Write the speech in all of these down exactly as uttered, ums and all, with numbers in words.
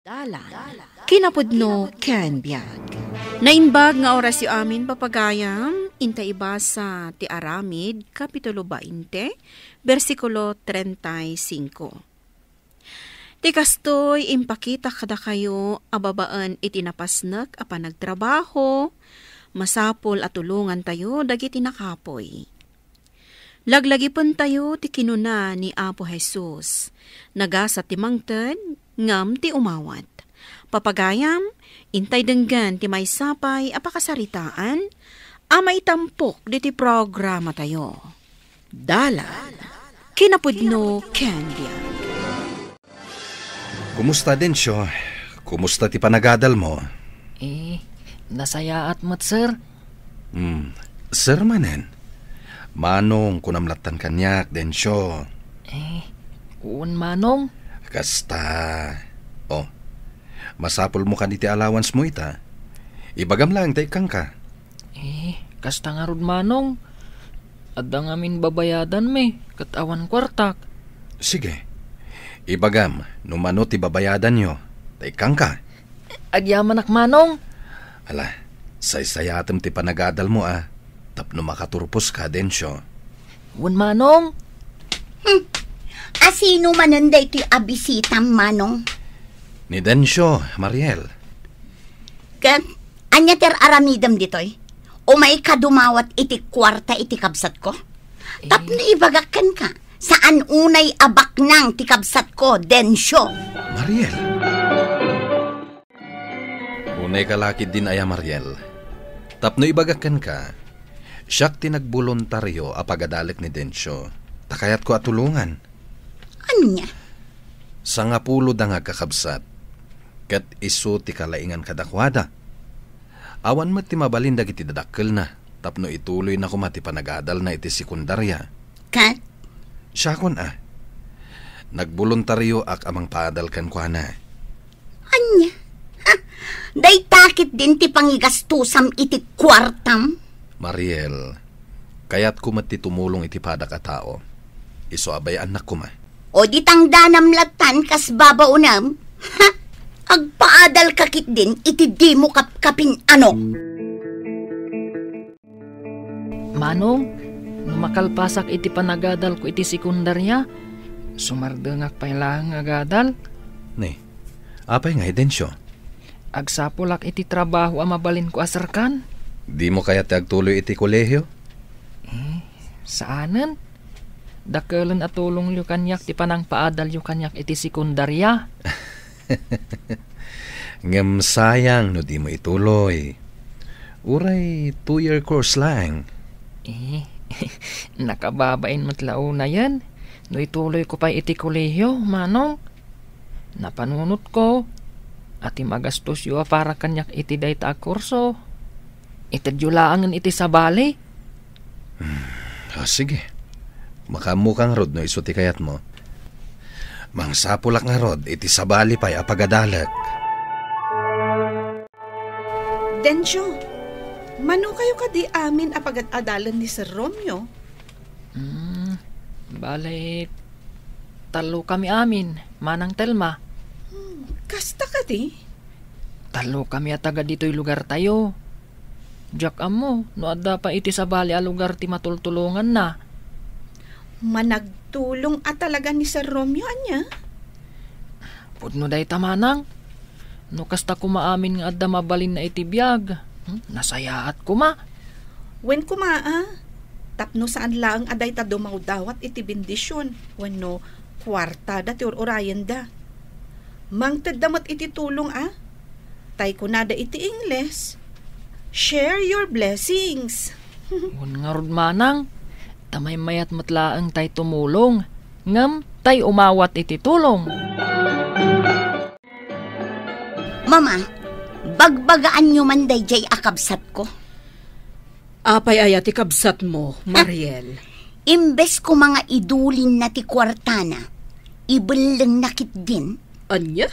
Dalan, kinapudno ken biag. Naimbag nga orasyo amin, papagayam, inta ibasa ti Aramid, Kapitulo bainte, bersikulo treinta y cinco. Ti kastoy, impakitak kadakayo a babaen iti napasnek a panagtrabaho, masapul a tulongantayo dagiti nakapuy. Laglagipentayo ti kinuna ni Apo Jesus, "Nagasat ti mangted, ngem ti umawat." Papagayam, intay denggen ti maysa pay a pakasaritaan a maitampok ditoy programatayo. Dalan, kinapudno ken biag. Kumusta, Dencio? Kumusta ti panagadalmo? Eh, nasayaat met, sir. Hmm, sir manen? Manong, kunam lattan kaniak, Dencio. Eh, wen, Manong. Kasta. Oh, masapulmo kadi ti allowance mo ita. Ibagam laeng ta ikkanka. Eh, kasta ngarud, Manong. Adda ngamin babayadanmi, ket awan kuartak. Sige. Ibagam no mano ti babayadanyo, ta ikkanka. Agyamanak, Manong. Ala, saysayaatem ti panagadalmo a, tapno makaturposka, Dencio. Wen, Manong. Hmm. Asino manen daytoy a bisitam, Manong? Ni Dencio, Mariel. Ket ania ti ar-aramidem ditoy? Umayka dumawat iti kuarta iti kabsatko? Eh. Tapno ibagak kenka, saan unay a baknang ti kabsatko, Dencio. Mariel. Unayka la ketdin aya, Mariel. Tapno ibagak kenka, siak ti nagboluntario a pagadalek ni Dencio, ta kayatko a tulongan. Ania? Sangapuloda nga agkakabsat, ket isu ti kalaingan kadakuada. Awan met ti mabalin dagiti dadakkelna tapno ituloyna koma ti panagadalna iti sekundaria. Ket? Siakon a. Nagboluntarioak a mangpaadal kenkuana. Ania? Ha? Dayta ketdin ti pangigastusam iti kuartam? Mariel, kayatko met ti tumulong iti padak a tao. Isu a bay-annak koma. O di tangdanam lattan kas babaonem? Ha? Agpaadalka ketdin iti dimo kapkapin-ano? Manong, no makalpasak iti panagadalko iti sekundaria, sumardengak pay laeng nga agadal. Ni, apay ngay, Dencio? Agsapulak iti trabaho a mabalinko a serkan. Dimo kayat ti agtuloy iti kolehio? Eh, saanen. Dakelen a tulongyo kaniak ti panangpaadalyo kaniak iti sekundaria. Ngem sayang no dimo ituloy. Uray two-year course laeng. Eh, nakababain met la unayen no ituloyko pay iti kolehio, Manong. Napanunotko a ti magastosyo a para kaniak iti dayta a kurso, itedyo laengen iti sabali. Hmm, ah, sige. Makaammoka ngarud no isu ti kayatmo. Mangsapulak ngarud iti sabali pay a pagadalek. Dencio, mano kayo kadi amin a pagad-adalen ni Sir Romeo? Hmm, bale, tallo kami amin, Manang Telma. Hmm, kasta kadi? Tallo kami a taga ditoy lugartayo. Diak ammo no adda pay iti sabali a lugar ti matultulonganna. Managtulong a talaga ni Sir Romeo, ania? Pudno dayta, Manang. No kasta koma amin nga adda mabalinna iti biag, hmm, nasayaat koma. Wen koma a, tapno saan laeng a dayta dumawdawat iti bendision wenno kuartada ti ur-urayenda. Mangtedda met iti tulong a, tay kunada iti Ingles, "Share your blessings." Wen ngarud, Manang, ta maymayat met laeng tay tumulong, ngem tay umawat iti tulong. Mama, bagbagaanyo man daydiay a kabsatko. Apay aya ti kabsatmo, Mariel? Imbes koma nga idulinna ti kuartana, ibellengna ketdin. Ania?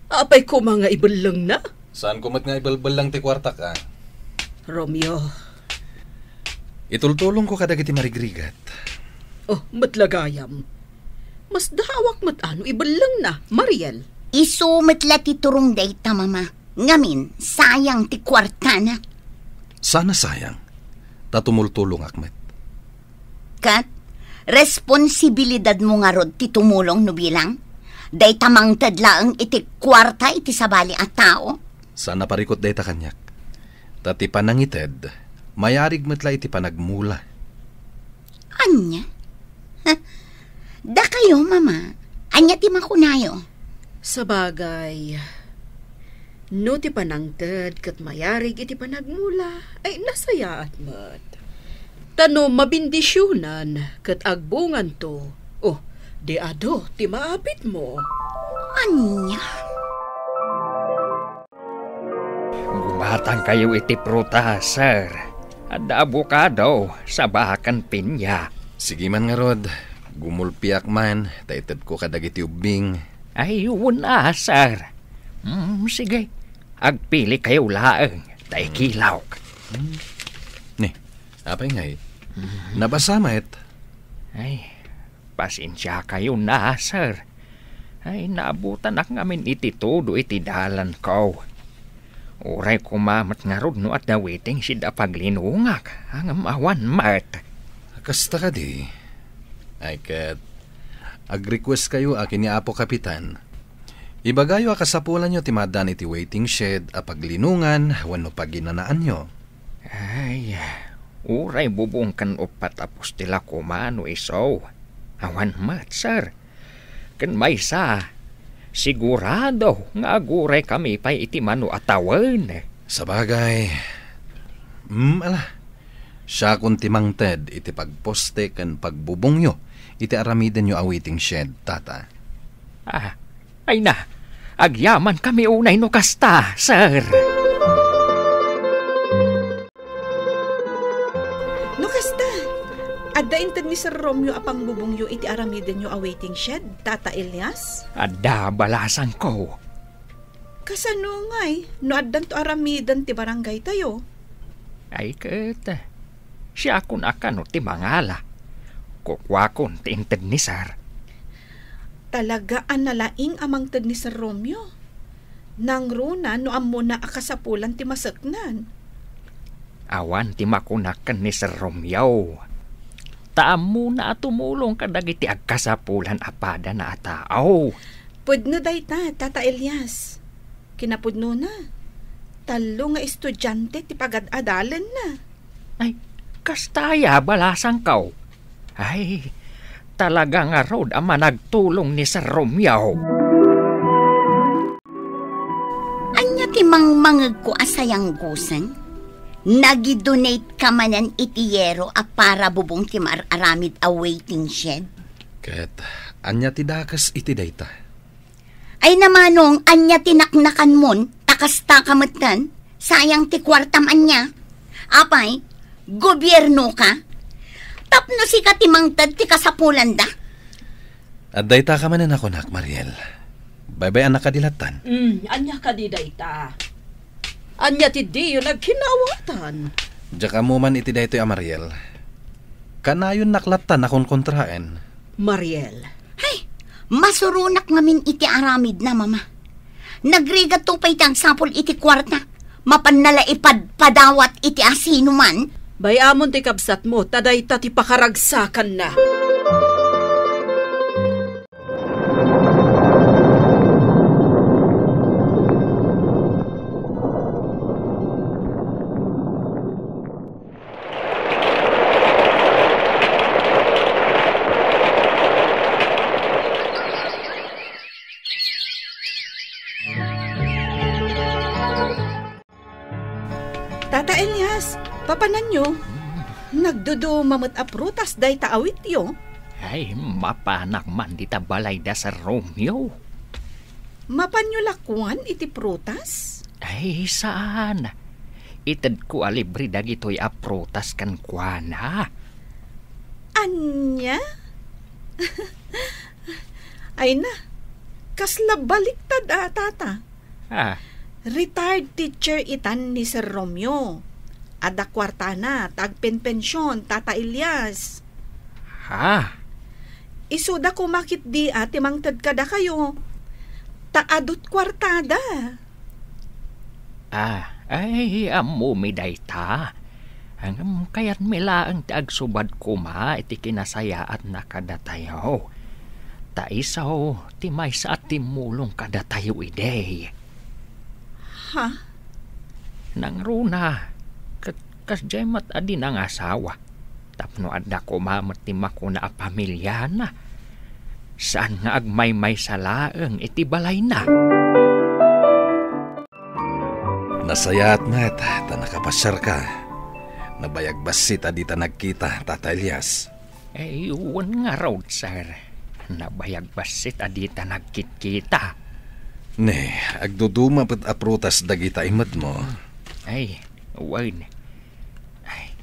Apay koma nga ibellengna? Saan ko met nga ibelbelleng ti kuartak a? Romeo. Itultulongko kadagiti marigrigat. Oh, met la gayam. Masdaawak met a no ibellengna, Mariel. Isu met la ti turong dayta, Mama. Ngamin, sayang ti kuartana. Sana sayang. Ta tumultulongak met. Ket, responsibilidadmo ngarud ti tumulong no bilang? Dayta mangted laeng iti kuarta iti sabali a tao? Saan a parikut dayta kaniak. Ta ti panangited, mayarig met la iti panagmula. Ania? Ha? Dakayo, Mama, ania ti makunayo? Sabagay, no ti panangted ket mayarig iti panagmula, ay nasayaat met. Ta no mabendisyonan ket agbunganto, oh, di adu ti maapitmo. Ania? Gumatangkayo iti prutas, sir. Adda abokado, saba ken pinya. Sige man ngarud, gumulpiak man, ta itedko kadagiti ubbing. Ay, wen a, sir. Mm, sige, agpili kayo laeng, ta ikilawk. Hmm. Ni, apay ngay? Mhm. Nabasa met? Ay, pasensiakayo na, sir. Ay, naabutanak ngamin iti tudo iti dalanko. Uray koma met ngarud no adda waiting shed a paglinongak, ngem awan met. Kasta kadi? Ay ket, agrequest kayo a ken ni Apo Kapitan. Ibagayo a kasapulanyo ti maaddaan iti waiting shed a paglinongan wenno paginanaanyo. Ay, uray bubong ken uppat a postil a koma no isu. Awan met, sir. Ken maysa, sigurado nga aguraykami pay iti mano a tawen. Sabagay, mm, ala, siakon ti mangted iti pagposte ken pagbubongyo iti aramidenyo a waiting shed, Tata. Ah, ay na, agyamankami unay no kasta, sir. No kasta, adda inted ni Sir Romeo a pangbubongyo iti aramidenyo a waiting shed, Tata Elias? Adda, balasangko. Kasano ngay no addanto aramiden ti barangaytayo? Ay ket, siakon a kano ti mangala. Kukuakon ti inted ni Sir. Talaga a nalaing a mangted ni Sir Romeo. Nangruna no ammona a kasapulan ti maseknan. Awan ti makunak ken ni Sir Romeo. Ta ammona a tumulong kadagiti agkasapulan a padana a tao. Pudno dayta, Tata Elias. Kinapudnona, tallo nga estudiante ti pagad-adalenna. Ay, kasta aya, balasangko. Ay, talaga ngarud a managtulong ni Sir Romeo. Ania ti mangmangegko a sayanggosen? Nagidonate ka manen iti yero a para bubong ti mar-aramid a waiting shed? Ket ania ti dakes iti dayta? Ay, namanong, ania ti naknakanmon? Ta kasta ka metten? Sayang ti kuartam ania? Apay, gobierno ka? Tapno sika ti mangted ti kasapulanda? Adda ita ka manen a kunak, Mariel. Baybay-annak kadi lattan? Mm, ania kadi dayta? Ania ti diyo nagkinaawatan? Diak ammo man iti daytoy a Mariel. Kanayonnak lattan a konkontraen. Mariel. Hay, masuronak ngamin iti aramidna, Mama. Nagrigatto pay ti agsapul iti kuarta. Mapanna la ipadpadawat iti asinoman. Bay-amon ti kabsatmo, ta dayta ti pakaragsakanna. Tata Elias, papananyo? Nagduduma met a prutas dayta awityo. Ay, mapanak man dita balay da Sir Romeo. Mapanyo la kuan iti prutas? Ay, saan. Itedko a libre dagitoy a prutas kenkuana. Ania? Ay na, kasla baliktad a, Tata. Ah. Retired teacher itan ni Sir Romeo. Adda kuartana, ta agpenpension, Tata Elias. Ha? Isuda koma ketdi a ti mangted kadakayo. ta adut kuartada. Ah, ay, ammomi dayta. Ngem kayatmi laeng ti agsubad koma iti kinasayaatna kadatayo. Ta isu ti maysa a timmulong kadatayo idi. Ha? Nangruna, ket kasdiay met a di nangasawa. Tapno adda koma met ti makuna a pamiliana. Saan nga agmaymaysa laeng iti balayna. Nasayaat met ta nakapasiarka. Nabayag bassit a dita nagkita, Tata Elias. Ay, wen ngarud, sir. Nabayag bassit a dita nagkitkita. Ne, agduduma met a prutas dagita imedmo. Ay, wen. Ay,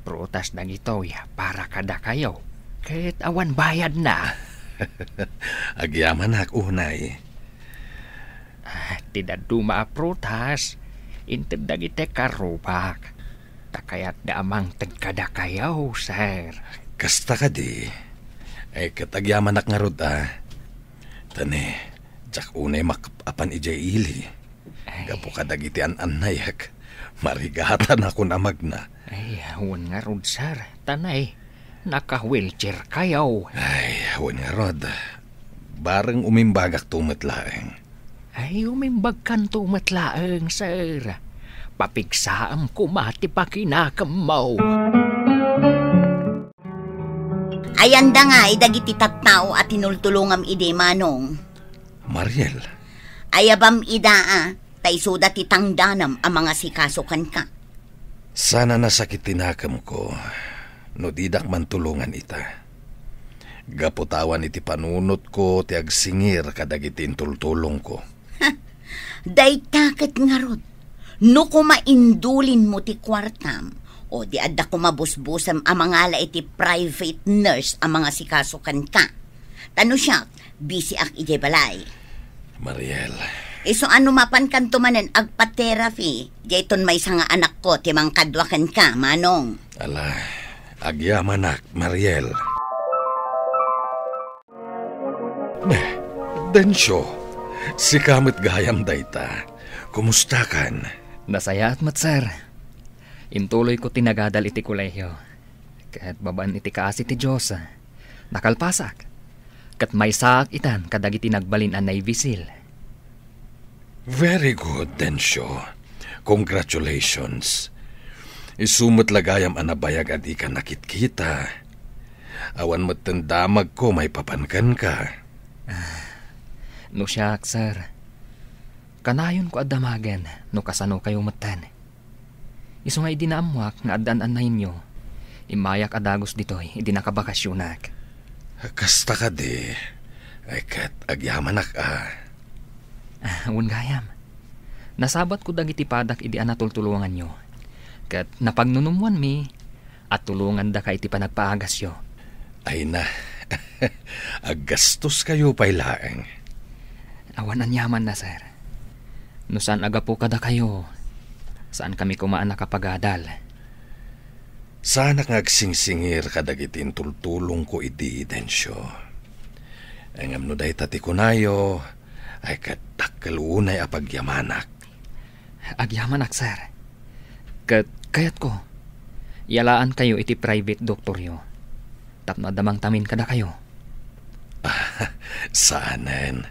prutas dagitoy para kadakayo. Ket awan bayadna. Agyamanak unay. Ah, ti dadduma a prutas, inted dagiti karrubak. Ta kayatda a mangted kadakayo, sir. Kasta kadi? Ay, ket agyamanak ngarud a. Ta ne, diak unay makap-apan idiay ili. Ay. Gapu kadagiti an-annayek, marigatanakon a magna. Ay, wen ngarud, sir. Ta ne, naka-wheelchair kayo. Ay, wen ngarud. Bareng umimbagakto met laeng. Ay, umimbagkanto met laeng, sir. Papigsaam koma ti pakinakemmo. Ayanda ngay dagiti tattao a tinultulongam idi, Manong. Mariel. Ayabam ida a, ta isuda ti tangdanam a mangasikaso kenka. Saan a nasakit ti nakemko no didak mantulongan ita. Gapu ta awan iti panunotko ti agsingir kadagiti intultulongko. Dayta ket ngarud, no koma indulinmo ti kuartam, o di adda koma busbusem a mangala iti private nurse a mangasikaso kenka. Ta no siak, bisiak idiay balay. Mariel. Isu a no mapankanto manen agpa-therapy, dayton maysa nga anakko ti mangkadua kenka, Manong. Ala, agyamanak, Mariel. Be, Dencio, sika met gayam dayta. Kumustakan? Nasayaat met, sir. Intuloyko ti nagadal iti kolehio. Ket babaen iti kaasi ti Dios, nakalpasak. Ket maysaak itan kadagiti nagbalin a Navy SEAL. Very good, Dencio. Congratulations. Isu met la gayam a nabayag a dika nakitkita. Awan metten damagko maipapan kenka. Ah, no siak, sir, kanayonko a damagen no kasano kayo metten. Isu nga idi naammoak nga adda an-annayenyo, immayak a dagus ditoy idi nakabakasyonak. Kasta kadi, ay ket agyamanak a. Ah, wen gayam. Nasabatko dagiti padak idi a natultulonganyo. Ket napagnunummoanmi a tulongandaka iti panagpaagasyo. Ay na, aggastoskayo pay laeng. Awan aniamanna, sir. No saan a gapu kadakayo, saankami koma a nakapagadal. Saanak nga agsingsingir kadagiti intultulongko idi, Dencio. Ngem no dayta ti kunayo, ay ket dakkel unay a pagyamanak. Agyamanak, sir. Ket kayatko, yalaankayo iti private doktoryo tapno adda mangtamin kadakayo. Saanen.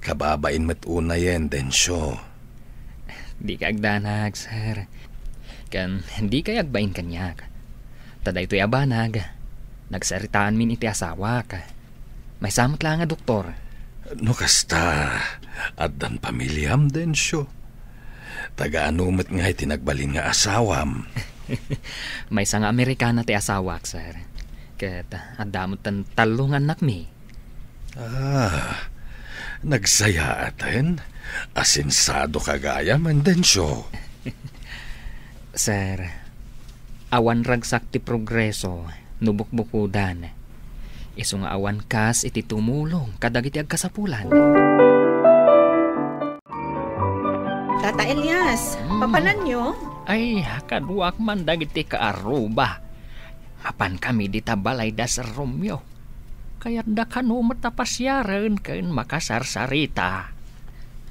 Kababain met unayen, Dencio. Dika agdanag, sir. Ken dikay agbain kaniak. Ta daytoy a banag, nagsaritaanmin iti asawak. Maysa met la nga doktor. No kasta, addan pamiliam, Dencio? Taga ano met ngay ti nagbalin nga asawam? Maysa nga Amerikana ti asawak, sir. Ket adda met tallo nga annakmi. Ah, nagsayaaten. Asensadoka gayam, Dencio. Sir, awan ragsak ti progreso no bukbukodan. Isu nga awan kas iti tumulong kadagiti agkasapulan. Tata Elias, Hmm. papananyo? Ay, kaduak man dagiti kaaruba. Mapankami dita balay da Sir Romeo. Kayatda kano met a pasiaren ken makasarsarita.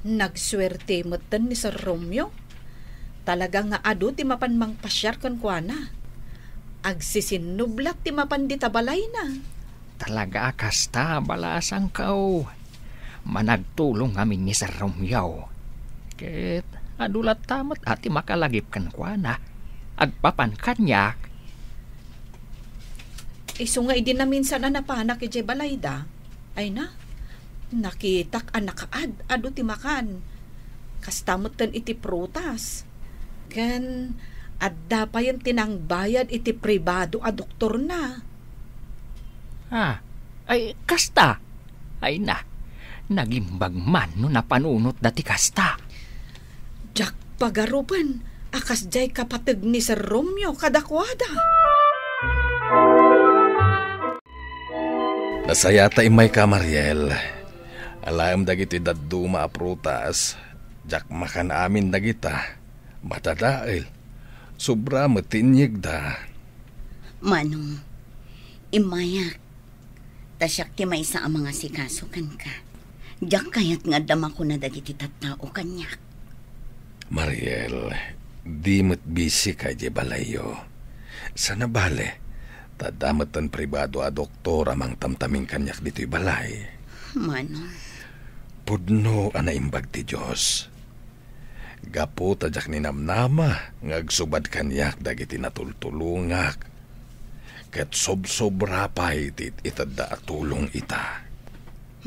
Nagsuerte metten ni Sir Romeo. Talaga nga adu ti mapan mangpasiar kenkuana. Agsisinnublat ti mapan dita balayna. Talaga a kasta, balasangko. Managtulong ngamin ni Sir Romeo. Ket adu latta met a ti makalagip kenkuana. Agpapan kaniak. Isu nga idi naminsan a napanak idiay balayda, ay na, nakitak a nakaad-adu ti makan. Kasta metten iti prutas. Ken adda payen ti nangbayad iti pribado a doktorna. Ah, ay, kasta? Ay na, nagimbag man no napanunotda ti kasta. Diak pagarupen a kasdiay kapateg ni Sir Romeo kadakuada. Nasayata immayka, Mariel. Alaem dagiti dadduma a prutas, diak makan amin dagita. Madadael. Sobra met ti inyegda. Manong, immayak. Ta siak ti maysa a mangasikaso kenka. Diak kayat nga adda makuna dagiti tattao kaniak. Mariel, di met bisika idiay balayyo. Sana bale, ta adda metten pribado a doktor a mangtamtaming kaniak ditoy balay. Manong. Pudno a naimbag ti Dios. Gapu ta diak ninamnama nga agsubad kaniak dagiti natultulongak, ket sobsobra pay ti itedda a tulong ita.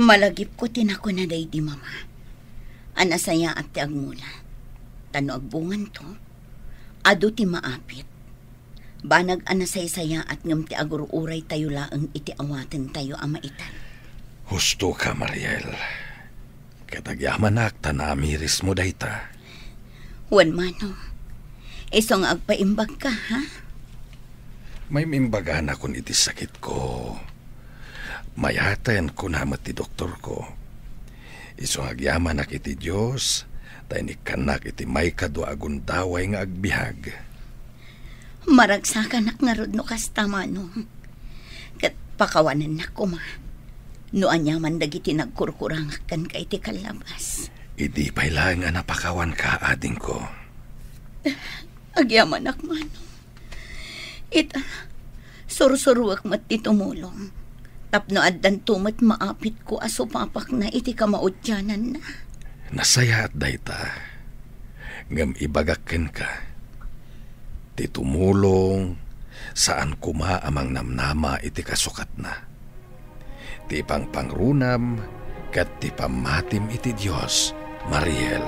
Malagipko ti nakuna daydi mama a nasayaat ti agmula. Ta no agbunganto, adu ti maapit. Banag a nasaysayaat ngem ti agur-uraytayo laeng iti awatentayo a maited. Husto ka, Mariel. Ket agyamanak ta namirismo dayta. Wen, Manong, isu nga agpaimbagka, ha? Maimimbaganakon iti sakitko. Mayaten, kuna met ti doktorko. Isu nga agyamanak iti Dios, ta inikkannak iti maikadua a gundaway nga agbiag. Maragsakanak ngarud no kasta, Manong. Ket pakawanennak koma no aniaman dagiti nagkurkurangak kenka iti kallabas. Idi pay laeng a napakawanka, adingko. Agyamanak, Manong. Ita, sursuruek met ti tumulong. Tapno addanto met maapitko a supapakna iti kamaudiananna. Nasayaat dayta. Ngem ibagak kenka, ti tumulong, saan koma a mangnamnama iti kasukatna. Ti pangpangrunam ket ti pammatim iti Dios, Mariel.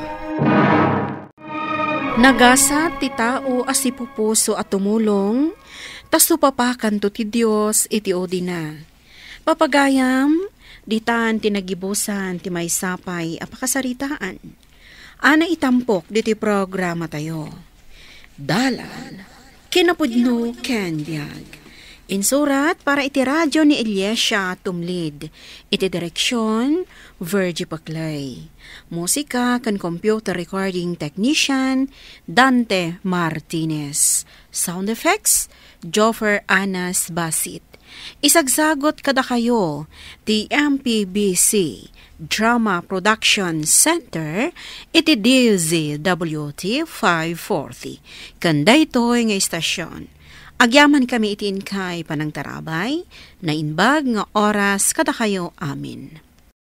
Nagasat ti tao a sipupuso a tumulong, ta supapakanto ti Dios iti udina. Papagayam, ditan ti nagibusan ti maysa pay a pakasaritaan a naitampok ditoy programatayo. Dalan, kinapudno ken biag. Insurat para iti radio ni Eliasia Tumlid. Iti direksion, Virgie Paclay. Musika ken computer recording technician, Dante Martinez. Sound effects, Joffer Anas Basit. Isagsagut kadakayo ti M P B C Drama Production Center iti D Z W T five forty. Ken daytoy nga istasion, agyamankami iti inkay panangtarabay, naimbag nga oras kadakayo amin.